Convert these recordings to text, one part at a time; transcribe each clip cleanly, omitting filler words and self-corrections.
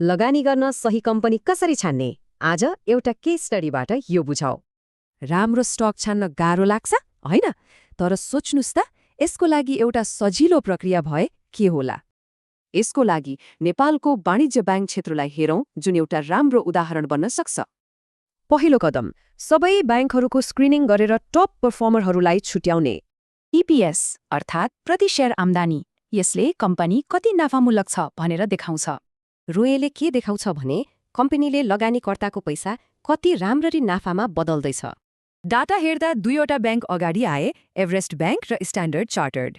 लगानी गर्न सही कम्पनी कसरी छान्ने? आज एउटा केस स्टडीबाट यो बुझाउ। राम्रो स्टक छान्न गाह्रो लाग्छ, होइन? तर सोच्नुस् त, यसको लागि एउटा सजिलो प्रक्रिया भए के होला? यसको लागि नेपालको वाणिज्य ब्याङ्क क्षेत्रलाई हेरौँ, जुन एउटा राम्रो उदाहरण बन्न सक्छ। पहिलो कदम, सबै ब्याङ्कहरूको स्क्रिनिङ गरेर टप पर्फर्मरहरूलाई छुट्याउने। EPS अर्थात् प्रति शेयर आम्दानी, यसले कम्पनी कति नाफामूलक छ भनेर देखाउँछ। रोएले के देखाउँछ भने कम्पनीले लगानीकर्ताको पैसा कति राम्ररी नाफामा बदल्दैछ। डाटा हेर्दा दुईवटा ब्याङ्क अगाडि आए, एभरेस्ट ब्याङ्क र स्ट्यान्डर्ड चार्टर्ड।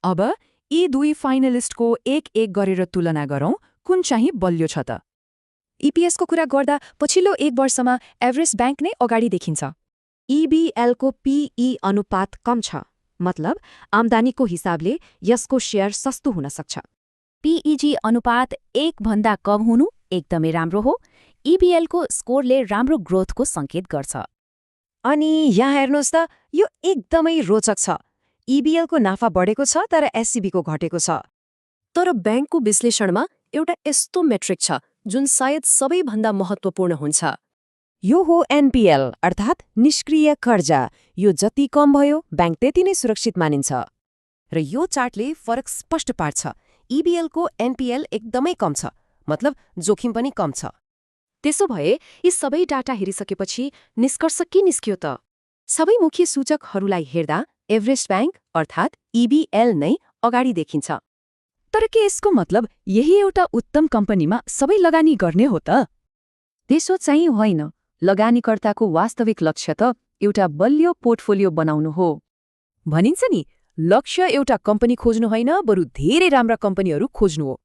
अब यी दुई फाइनलिस्टको एक गरेर तुलना गरौँ, कुन चाहिँ बलियो छ त? EPSको कुरा गर्दा पछिल्लो 1 वर्षमा एभरेस्ट ब्याङ्क नै अगाडि देखिन्छ। EBLको PE अनुपात कम छ, मतलब आम्दानीको हिसाबले यसको शेयर सस्तो हुन सक्छ। PEG अनुपात 1 भन्दा कम हुनु एकदमै राम्रो हो। EBLको स्कोरले राम्रो ग्रोथको सङ्केत गर्छ। अनि यहाँ हेर्नुहोस् त, यो एकदमै रोचक छ। EBLको नाफा बढेको छ तर SCBको घटेको छ। तर ब्याङ्कको विश्लेषणमा एउटा यस्तो मेट्रिक छ जुन सायद सबैभन्दा महत्त्वपूर्ण हुन्छ। यो हो NPL अर्थात् निष्क्रिय कर्जा। यो जति कम भयो, ब्याङ्क त्यति नै सुरक्षित मानिन्छ। र यो चार्टले फरक स्पष्ट पार्छ। EBLको NPL एकदमै कम छ, मतलब जोखिम पनि कम छ। त्यसो भए यी सबै डाटा हेरिसकेपछि निष्कर्ष के निस्कियो त? सबै मुख्य सूचकहरूलाई हेर्दा एभरेस्ट ब्याङ्क अर्थात् EBL नै अगाडि देखिन्छ। तर के यसको मतलब यही एउटा उत्तम कम्पनीमा सबै लगानी गर्ने हो त? त्यसो चाहिँ होइन। लगानीकर्ताको वास्तविक लक्ष्य त एउटा बलियो पोर्टफोलियो बनाउनु हो। भनिन्छ नि, लक्ष्य एउटा कम्पनी खोज्नु होइन, बरु धेरै राम्रा कम्पनीहरू खोज्नु हो।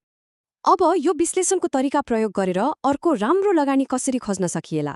अब यो विश्लेषणको तरिका प्रयोग गरेर अर्को राम्रो लगानी कसरी खोज्न सकिएला?